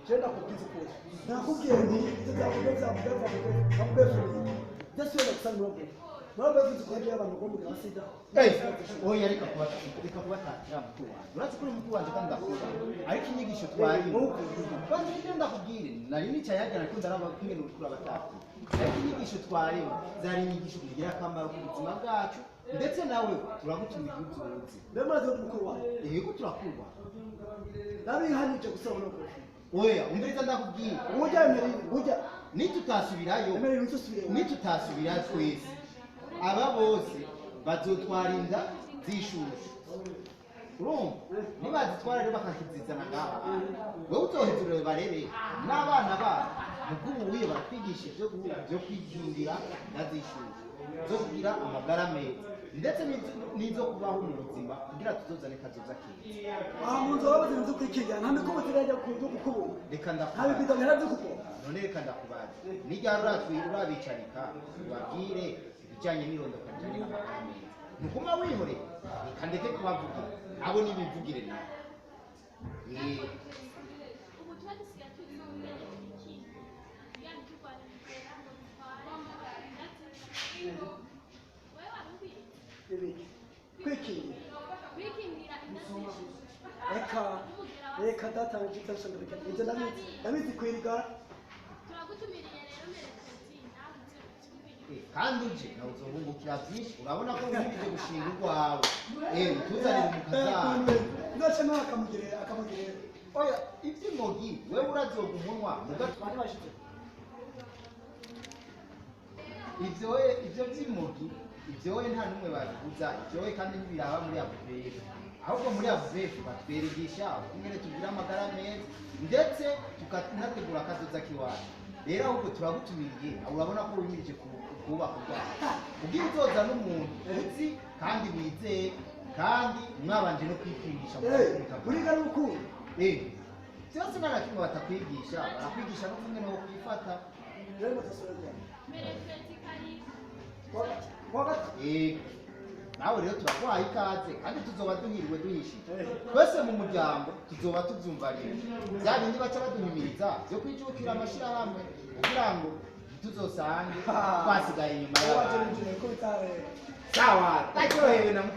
Je ndakubwiza ukuri, nakubwiye nti ibyo byavuga byavuga byavuga byavuga ndasubira gusanga muri ubwo ko hagiye abantu bo mu sida. Oya, reka kubatatira mukuru wanjye. Urazi ko uri mukuru wanjye kandi ndakubaha, ariko inyigisho twarimo, banza ibyo ndakubwire. Nari nicaye hajya, nariko ndaraba kungene uriko urabatatira, ariko inyigisho twarimo zari inyigisho zigira akamaro ku buzima bwacu. Ndetse nawe turagutumira uzuzi. Mbe murazi ko mukuru wanjye? Yego, turakubaha. Nabihanije gusaba no kuba. Oya, umviriza ndakubwira. Ujya emerine ujya. Nitutasubirayo, Emerine utusubire. nitutasubira twese, aba bose bazotwara inda zishushu. Urumva, nibazitwara rero bakakizizana ngaha, wewe uzoheza barere n'abana babo. Mubw'ubuye baratwigisha ibyo kwikingira inda zishushu, zo kugira amagara meza, ndetse n'izo kubaho mu buzima kugira tuzozane kazoza keza. Aha mu nzu babaze inzu kwikingira, nta mikubo zirajya ku byo gukubura. Reka nta ndakubaza. bibido bihera byo kuvoma. None reka ndakubaza, nijyari urabicarika ubabwire ibijyanye n'irondoka rijyanye n'amagara meza? Ntuguma wihorera. Reka ndeke kubavugira, abo nibivugire nawe. Ubu tuba dusigaye tuzi ingene twikingira kugira ntiturware imigera ngo dutware inda. Wewe wari ubizi? Ibiki? Kwikingira? Kwikingira inda zishushu. Reka n'umugera wa reka data nje ndabikora ibyo, ndabizi, ndabizi kwirigara. Turagutumiriye rero merekezi, nawe uze utwumvire. Kandi uje nawe uzobungukira byinshi. Urabona ko wimirije gushinga urwawe, utuzanire umukazana. Ndaca nawe akamugirira akamugirira. Oya, iby'imogi wewe urazoga umunwa muga. Bari bashize. Ivyo we, ivyo vy'imogi, ivyo we nta n'umwe babiguza ivyo we, kandi ntibiraba muri abubefu. Ahubwo muri abubefu batweregisha ukungene tugira amagara meza, ndetse tukanategura akazoza k'iwacu. Rero ahubwo turagutumiriye. Urabona ko wimirije kubaka urwawe, kugira uzoza n'umuntu uzi kandi wizeye, kandi mwabanje no kwipimisha. Buriga n'urukundo. Byose nta na kimwe batakwigisha. Barakwigisha no kumwe no kwifata. Rero mutasubira. Merekezi karibu. Kuwa gatatu. Yego, nawe rero turaguhaye ikaze, kandi tuzoba duhiriwe duhishije twese mu muryango. Tuzoba tubyumva rero bya bindi baca baduhimiriza byo kwijukira amashyirahamwe, kugira ngo ntituzosange twasigaye inyuma Waje y'abandi. ninjiye ko bitare. Sawa, taryohewe na mukuru.